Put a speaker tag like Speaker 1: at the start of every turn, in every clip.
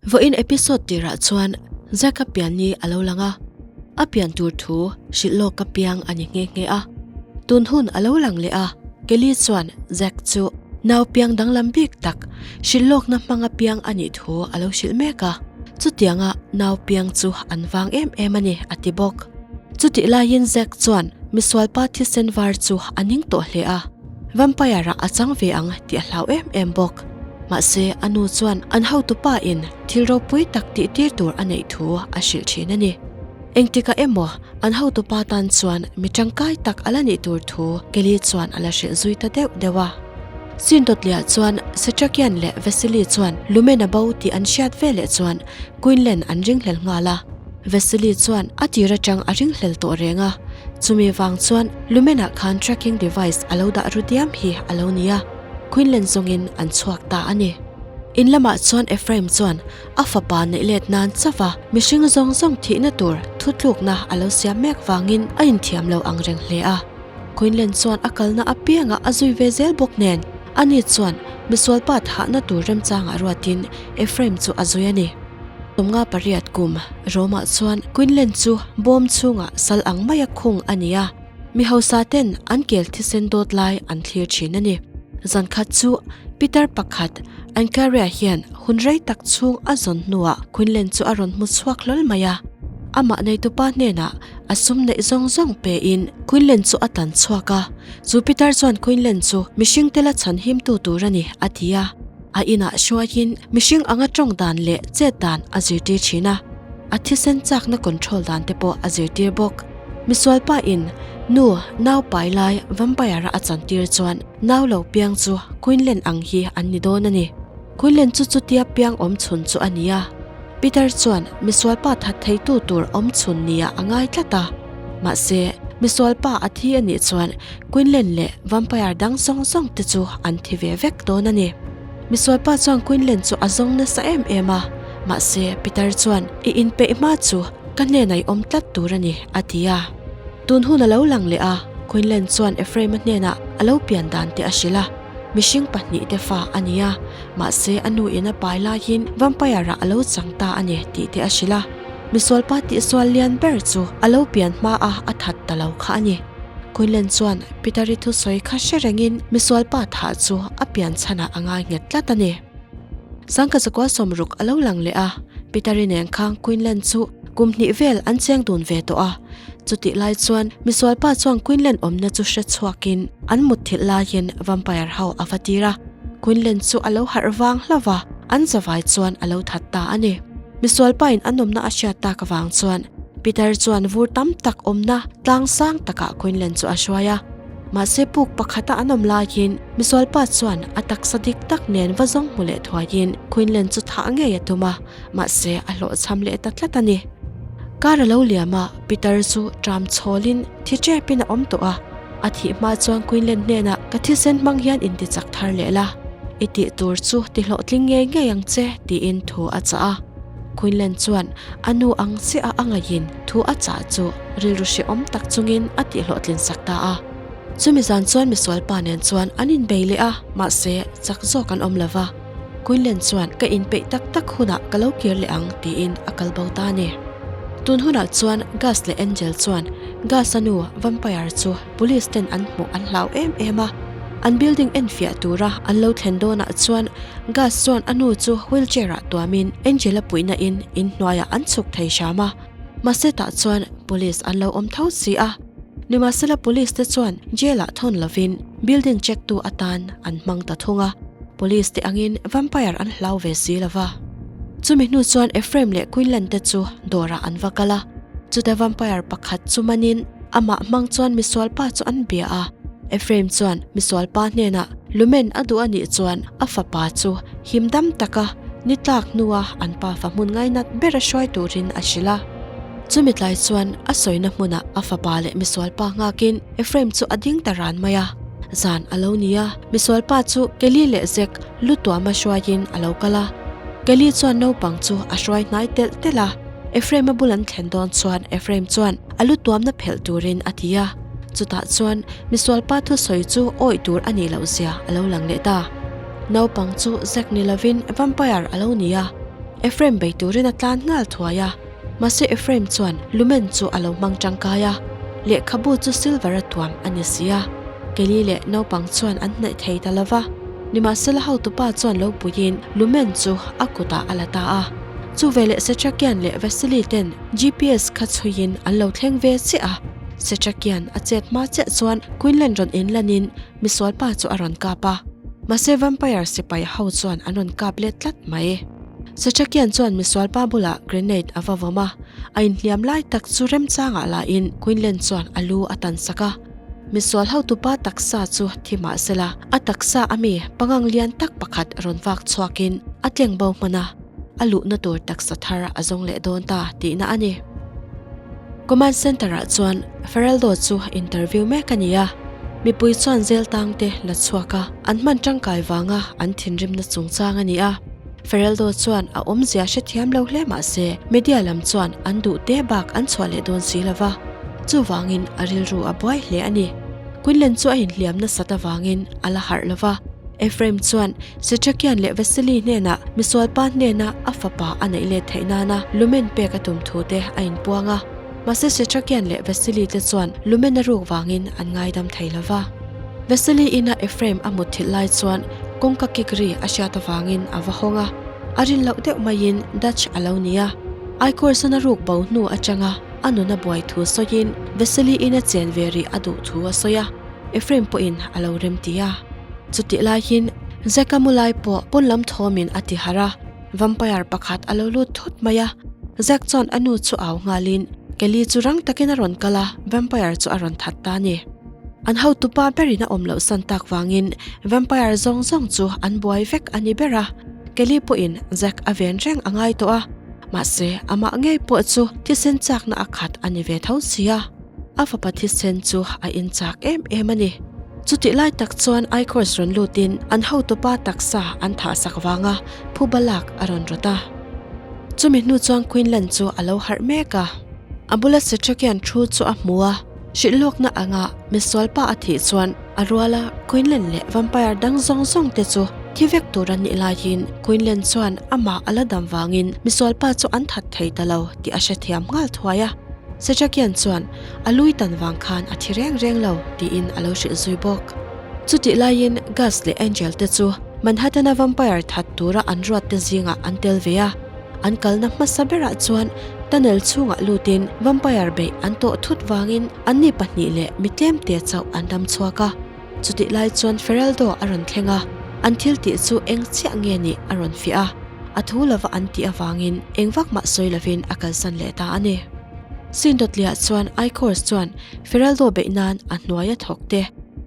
Speaker 1: Vawiin episode tirah chuan Zack-a pian ni a lo lang a, a pian tur thu hrilh lawk ka piang a ni nghe nghe a. Tun hun a lo lang leh a, Kelly chuan Zack chu nau piang danglam bik tak hrilh lawkna hmanga piang a nih thu a lo hrilh mek a, chutianga nau piang chu an vang em em a ni a ti bawk. Chutih laiin Zack chuan misualpa thisen var chu a ning tawh hle a. Vampire ah a chang ve ang tih a hlau em em bawk. Mahse, a nu chuan an hotupa in thil ropui tak tih tir tur a neih thu a hrilh thin a ni. Engtikah emaw an hotupa tan chuan mi tangkai tak a la nih tur thu Kelly chuan a la hrilh zui ta deuh deuh a. Sin dawtliah chuan Setrakian leh Vasily chuan Lumen a bo tih an hriat veleh chuan Quinlan an ringhlel nghal a. Vasily chuan a tir atang a ringhlel tawh reng a, chumi vang chuan Lumen-ah khan tracking device a lo dah ru diam hi a lo ni a, Quinlan zawngin an chhuak ta a ni. In lamah chuan Ephraim chuan a fapa neih let nan chauh a, mihring zawng zawng thihna tur thutlukna a lo siam mek vangin a inthiam lo ang reng hle a. Quinlan chuan a kalna apiangah a zui ve zel bawk nen, ani chuan misualpa thahna tur remchangah ruatin Ephraim chu a zui a ni. 58 kum Rome-ah chuan Quinlan chu bawm chhungah sal ang maia khung a ni a, mi hausa ten an kel thisen dawt lai an thlir thin a ni. Zan khat chu Peter pakhat Ancharia hian hun rei tak chhung a zawn hnuah Quinlan chu a rawn hmu chhuak hlawl mai a, amah neitupa hnenah a sum neih zawng zawng pein Quinlan chu a tan chhuak a, chu Peter chuan Quinlan chu mihring tela chhan himtu tur a ni a ti a. A inah hruaiin mihring anga tawng dan leh chet dan a zirtir thin a, a thisen chakna control dan te pawh a zirtir bawk. Misualpa in nu nau pai lai vampire a chantir chuan nau lo piang chu Quinlan ang hi an ni dawn a ni. Quinlan chu chutia piang awm chhun chu a ni a, Peter chuan misualpa that theitu tur awm chhun nia a ngai tlat a. Mahse, misualpa a thi a nih chuan Quinlan leh vampire dang zawng zawng te chu an thi ve vek dawn a ni. Misualpa chuan Quinlan chu a zawng nasa em em a, mahse Peter chuan i inpeih hma chu ka hnenah i awm tlat tur a ni a ti a. Tun hun a lo lang leh a, Quinlan chuan Ephraim-a hnenah a lo pian dan te a hrilh a, mihring pahnihte fa a ni a, mahse a nu in a pai laiin vampire-ah a lo chang ta a ni tih te a hrilh a. Misualpa tihsual lian ber chu a lo pian hmaa a that ta lo kha a ni. Quinlan chuan Peter-i thusawi kha hre rengin misualpa thah chu a pian chhanah a ngai nghet tlat a ni. Sangka zakua sawmruk a lo lang leh a, Peter-i nen khang Quinlan chu kum hnih vel an cheng dun ve tawh a. Chutih lai chuan misualpa chuan Quinlan awmna chu hre chhuakin an mutthilh laiin vampire ho a va tir a. Quinlan chu a lo harh vang hlauh a, an zavai chuan a lo that ta a ni. Misualpa in a nawmna a hriat tak avang chuan Peter chuan vur tam tak awmna tlang sang takah Quinlan chu a hruai a. Mahse puk pakhata an awm laiin misualpa chuan a taksa dik tak nen va zawng hmu leh thuaiin Quinlan chu thah ngei a tum a, mahse a hlawhchham leh ta tlat a ni. Kar a lo liam a, Peter chu tram chhawlin thi tepin a awm tawh a. A thih hma chuan Quinlan hnenah ka thisen hmang hian intichak thar leh la, i tih tur chu ti hlawhtling ngei ngei ang che tiin thu a chah a. Quinlan chuan a nu ang chiah a a ngaihin thu a chah chu rilru hrehawm tak chungin a tih hlawhtlin sak ta a. Chumi zan chuan misualpa nen chuan an inbei leh a, mahse chak zawk an awm lo va. Quinlan chuan ka inpeih tak tak hunah ka lo kir leh ang tiin a kal bo ta a ni. Tun hunah chuan Gus leh Angel chuan Gus-a nu vampire chu police ten an hmuh an hlau em em a. An building enfiah tura an lo thlen dawnah chuan Gus chuan a nu chu wheelchair ah tuamin Angel-a puihna in inhnuaiah an chhuk thei hram a. Mahse tah chuan police an lo awm tho si a. Nimahsela police te chuan jail ah thawn lovin building check tu atan an hmang ta thung a, police te angin vampire an hlau ve si lova. Chumi hnu chuan Ephraim leh Quinlan te chu dawrah an va kal a, chute vampire pakhat chu manin amah hmang chuan misualpa chu an bia a. Ephraim chuan misualpa hnenah lumen a duh a nih chuan a fapa chu him dam taka ni tlak hnua an pafa hmun ngainat bera hruai turin a hrilh a. Chumi tlai chuan a sawina hmunah a fapa leh misualpa nghakin Ephraim chu a ding ta ran mai a. Zan a lo ni a, misualpa chu Kelly leh Zack lu tuama hruaiin a lo kal a. Kelly chuan naupang chu a hruai hnai telh telh a. Ephraim-a bul an thlen dawn chuan Ephraim chuan a lu tuamna phelh turin a ti a. Chutah chuan misualpa thusawi chu awih tur a nih loh zia a lo lang leh ta. Naupang chu Zack ni lovin vampire a lo ni a. Ephraim bei turin a tlan nghal thuai a. Mahse Ephraim chuan lumen chu a lo hmang tangkai a, lehkhabu chu silver a tuam a ni si a. Kelly leh naupang chuan an hnaih thei ta lo va. Nimahsela hotupa chuan lo puiin lumen chu a kutah a la ta a. Chuveleh Setrakian leh Vasily ten GPS kha chhuiin an lo thleng ve chiah a. Setrakian a chet hma chiah chuan Quinlan rawn inlanin misualpa chu a rawn kap a. Mahse vampire sipai ho chuan an rawn kap let tlat mai. Setrakian chuan misualpa bulah grenade a va vawm a, a inhliam lai tak chu remchangah lahin Quinlan chuan a lu a tan sak a. Misual hotupa taksa chu thi mah sela, a taksa a mi pangang lian tak pakhat rawn vak chhuakin a tleng bo hman a, a luhna tur taksa thar a zawng leh dawn ta tihna a ni. Command Centre-ah chuan Feraldo chu interview mek a ni a, mipui chuan zel tangte la chhuak a, an hman tangkai vanga an thinrimna chungchang a ni a. Feraldo chuan a awmzia hrethiam lo hle mah se, media lam chuan an duh te bak an chhuah leh dawn si lo va, chuvangin a rilru a buai hle a ni. Quinlan chu a inhliam nasat avangin a la harh lo va, Ephraim chuan Setrakian leh Vasily hnenah misualpa hnena a fapa a neih let theih nana lumen pek a tum thu te a inpuang a. Mahse Setrakian leh Vasily te chuan lumen a ruk vangin an ngaidam thei lo va. Vasily ina Ephraim a mut thilh lai chuan kawngka kik ri a hriat avangin a va hawng a, a rin loh deuh maiin Dutch a lo ni a. Aikorson a ruk bo hnu atanga a nun a buai thu sawiin Vasily ina chen ve rih a duh thu a sawi a, Ephraim pawhin a lo remti a. Chutih laiin Zack-a mu lai pawh pawn lam thawmin a ti harh a. Vampire pakhat a lo lut thut mai a, Zack chuan a nu chu au nghalin Kelly chu rang takin a rawn kal a, vampire chu a rawn that ta a ni. An hotupa berin a awm loh san tak vangin vampire zawng zawng chu an buai vek a ni ber a, Kelly pawhin Zack a ven reng a ngai tawh a, mahse amah ngei pawh chu thisen chakna a khat a ni ve tho si a. A fapa thisen chu a inchak em em a ni. Chutih lai tak chuan Ichors rawn lutin an hotupa taksa an thahsak vanga phuba lak a rawn rawt a. Chumi hnu chuan Quinlan chu a lo harh mek a. A bula Setrakian thu chu a hmu a, hrilhlawkna anga misualpa a thih chuan a ruala Quinlan leh vampire dang zawng zawng te chu thi vek tur a nih laiin Quinlan chuan amah a la dam vangin misualpa chu an that thei ta lo tih a hrethiam nghal thuai a. Setrakian chuan a lui tan vang khan a thi reng reng lo tiin a lo hrilh zui bawk. Chutih laiin Gus leh Angel te chu Manhattan-a vampire that tura an ruat te zingah an tel ve a, an kalna hmasa berah chuan tunnel chhungah lutin vampire beih an tawh thut vangin anni pahnih leh mi tlemte chauh an dam chhuak a. Chutih lai chuan Feraldo a rawn thleng a, an thil tih chu eng chiah nge nih a rawn fiah a, a thu lova an tih avangin eng vak mah sawi lovin a kalsan leh ta a ni. Sindawtliah chuan Ichors chuan Feraldo beih nan a hnuai a thawk te,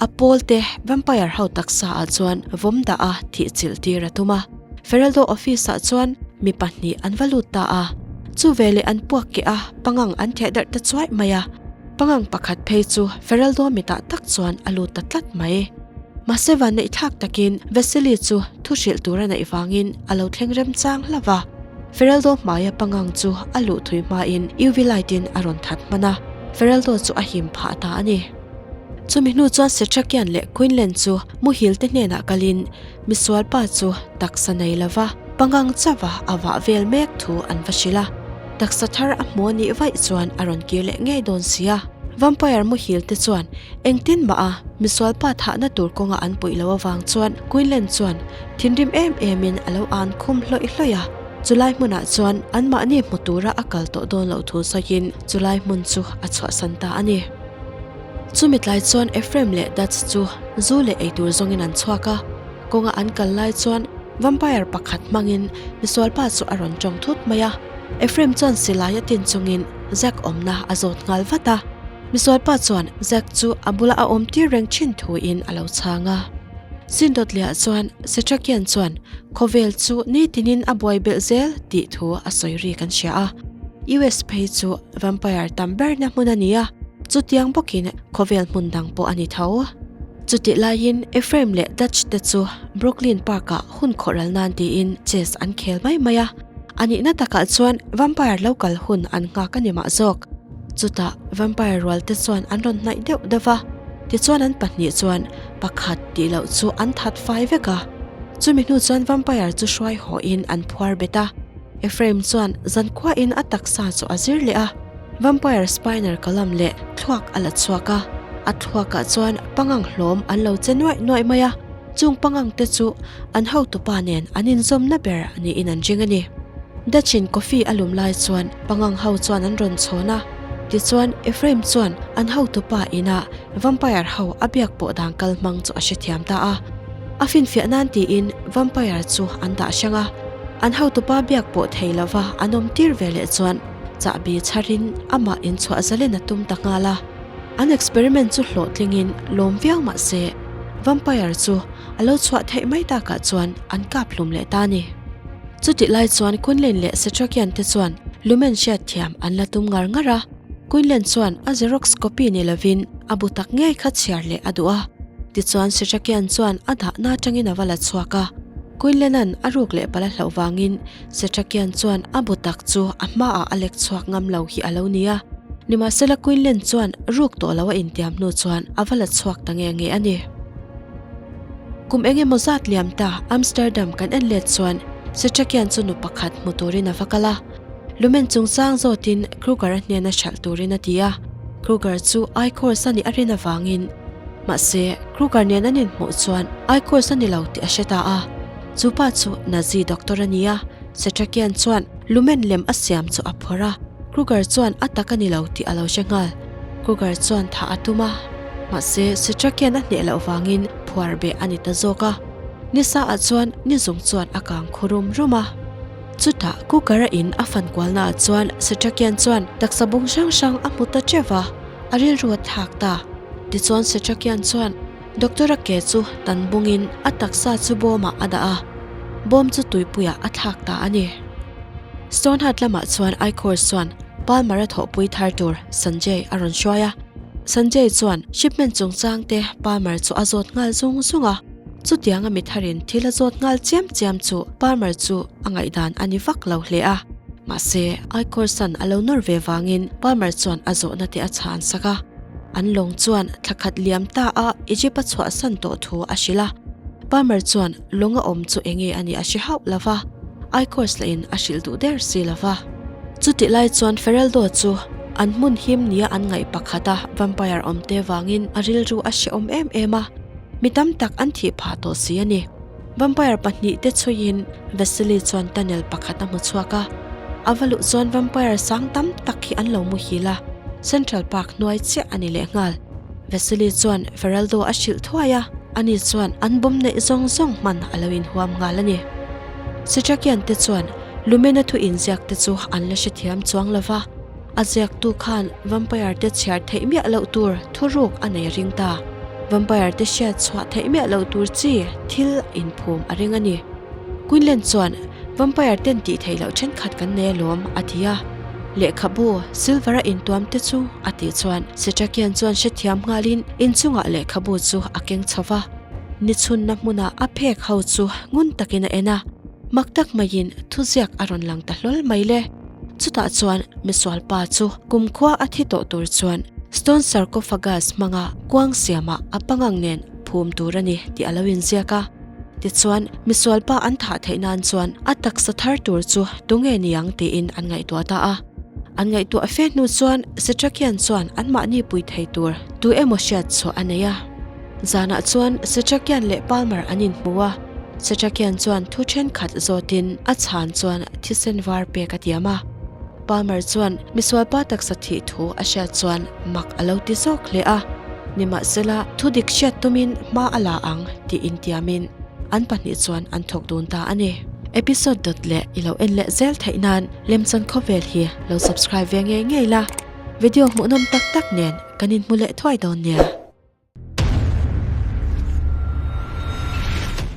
Speaker 1: a pawl te vampire ho taksa ah chuan vawm dah a thih chilh tir a tum a. Feraldo office ah chuan mi pahnih an va lut ta a, chu veleh an puak keh a, pangang an theh darh ta chuaih mai a. Pangang pakhat phei chu Feraldo mitah tak chuan a lut ta tlat mai. Mahse vanneih thlak takin Vasily chu thu hrilh tur a neih vangin a lo thleng remchang hlauh a. Feraldo hmaia pangang chu a luh thui hmain UV light in a rawn that hman a, Feraldo chu a him phah ta a ni. Chumi hnu chuan Setrakian leh Quinlan chu muhil te hnenah kalin Misual pa chu taksa nei lova pangang chauha a vah vel mek thu an va hrilh a, taksa thar a hmu a nih vaih chuan a rawn kir leh ngei dawn si a. Vampire muhil te chuan engtin mah a misual pa thahna tur kawnga an puih loh avang chuan Quinlan chuan thinrim em emin a lo an khum hlawih hlawih a, chulai hmunah chuan anmahni hmu tura a kal tawh dawn loh thu sawiin chulai hmun chu a chhuahsan ta a ni. Chumi tlai chuan Ephraim leh Dutch chu zu leh eitur zawngin an chhuak a, kawnga an kal lai chuan vampire pakhat hmangin misualpa chu a rawn tawng thut mai a. Ephraim chuan silai a tin chungin Zack awmna a zawt nghal vat a, misualpa chuan Zack chu a bula a awm tir reng thin thuin a lo chhang a. Sindawtliah chuan Setrakian chuan khawvel chu nitinin a buai belh zel tih thu a sawi ri kan hria a, US phei chu Vampire tam berna hmun a ni a, chutiang bawkin khawvel hmun dang pawh a ni tho. Chutih laiin Ephraim leh Dutch te chu Brooklyn Park-ah hun khawhral nan tiin chess an khel mai mai a, a nihna takah chuan vampire lo kal hun an nghak a ni mah zawk. Chutah vampire rual te chuan an rawn hnaih deuh deuh va, tichuan an pahnih chuan pakhat tih loh chu an that fai vek a. Chumi hnu chuan vampire chu hruai hawhin an phuar bet a. Ephraim chuan zankhuain a taksa chu a zir leh a, Vampire spinal column leh thluak a la chhuak a, a thluakah chuan pangang hlawm an lo che nuaih nuaih mai a, chung pangang te chu an hotupa nen an inzawmna ber niin an ring a ni. Dutch-in coffee a lum lai chuan pangang ho chuan an rawn chhawn a, tichuan Ephraim chuan an hotupa inah Vampire ho a biak pawh dan kal hmang chu a hrethiam ta a, a finfiah nan tiin Vampire chu an dah hrang a, an hotupa biak pawh thei lova an awm tir ve leh chuan chahbi chharin amah inchhuah zalen a tum ta nghal a. An experiment chu hlawhtlingin lawm viau mah se, Vampire chu a lo chhuah theih mai takah chuan an kap hlum leh ta a ni. Chutih lai chuan Quinlan leh Setrakian te chuan Lumen hriatthiam an la tum ngar ngar a. Quinlan chuan a Xerox copy ni lovin a bu tak ngei kha chhiar leh a duh a. Tichuan Setrakian chuan a dahna atangin a va la chhuak a. Quinlan-a'n a ruk leh pala hlauh vangin Setrakian chuan a bu tak chu a hmaah a lek chhuak ngam lo hi a lo ni a. Nimahsela Quinlan chuan ruk tawh lo a intiam hnu chuan a va la chhuak ta nge nge a ni. Kum eng emaw zat liam ta Amsterdam kan en let chuan Setrakian chu nu pakhat hmu turin a va kal a. Lumen chungchang zawtin Kruger-a hnena hralh turin a ti a, Kruger chu Eichhorst a nih a rin avangin. Mahse, Kruger nen an inhmuh chuan Eichhorst a ni lo tih a hre ta a. Chu pa chu Nazi doctor a ni a, Setrakian chuan Lumen lem a siam chu a phawrh a, Kruger chuan a tak a ni lo tih a lo hre nghal. Kruger chuan thah a tum a, mahse Setrakian a hneh loh vangin phuar beh a ni ta zawk a. Nisa ah chuan nizung chuan a kang khu rum rum a. Chutah cooker a in a fan kualna ah chuan Setrakian chuan taksa bung hrang hrang a hmu ta teuh va, a rilru a thlak ta. Tichuan Setrakian chuan doctor a ke chu tan bungin a taksa chu bawmah a dah a, bawm chu tuipuiah a thlak ta a ni. Stonehut lamah chuan Eichhorst chuan Palmer a thawhpui thar tur Sanjay a rawn hruai a. Sanjay chuan shipment chungchang te Palmer chu a zawt nghal zung zung a. Chutianga mi tharin thil a zawt nghal chiam chiam chu Palmer chu a ngaihdan a ni vak lo hle a. Mahse, Eichhorst-a'n a lo nawr ve vangin Palmer chuan a zawhna te a chhan sak a. An lawng chuan thla khat liam ta a Egypt a chhuahsan tawh thu a hrilh a. Palmer chuan lawng a awm chu enge a nih a hre hauh lo va, Eichhorst lahin a hrilh duh der si lo va. Chutih lai chuan Feraldo chu an hmun him nia an ngaih pakhata vampire awmte vangin a rilru a hrehawm em em a. Mi tam tak an thih phah tawh si a ni. Vampire pahnihte chhuiin Vasily chuan tunnel pakhat a hmu chhuak a. A va luh chuan vampire sang tam tak hi an lo muhil a, Central Park hnuai chiah a ni lehnghal. Vasily chuan Feraldo a hrilh thuai a, ani chuan an bawm neih zawng zawng hman a lo inhuam nghal a ni. Sitrakian te chuan Lumena thu inziak te chu an la hrethiam chuang lo va. A ziaktu khan vampire te chhiar theih miah loh tur thuruk a nei ring ta. Vampire te hriat chhuah theih miah loh tur chi thil inphum a ring a ni. Quinlan chuan vampire ten tih theih loh thenkhat kan nei alawm a ti a. Lehkhabu silver a intuam te chu a tih chuan Setrakian chuan hrethiam nghalin inchungah lehkhabu chu a keng chho va. Ni chhunna hmunah a phek ho chu ngun takin a en a. Mak tak maiin thuziak a rawn lang ta hlawl mai le. Chutah chuan misual pa chu kumkhua a thi tawh tur chuan stone sarcophagus hmanga kuang siamah a pangang nen phum tur a ni tih a lo inziak a. Tichuan, misual pa an thah theih nan chuan a taksa thar tur chu tunge niang tiin an ngaihtuah ta a. An ngaihtuah fe hnu chuan Setrakian chuan anmahni pui thei tur tu emaw hriat chhuah a nei a. Zanah chuan Setrakian leh Palmer an inhmu a, Setrakian chuan thu thenkhat zawtin a chhan chuan thisen var pek a tiam a. Palmer chuan misualpa taksa thih thu a hriat chuan mak a lo ti zawk hle a, nimahsela thu dik hriat tumin hma a la ang tih intiamin an pahnih chuan an thawk dun ta a ni. Episode dawt leh i lo en leh zel theih nan Lemchan Khawvel hi lo subscribe ve ngei ngei la, video hmuhnawm tak tak nen kan inhmu leh thuai dawn nia.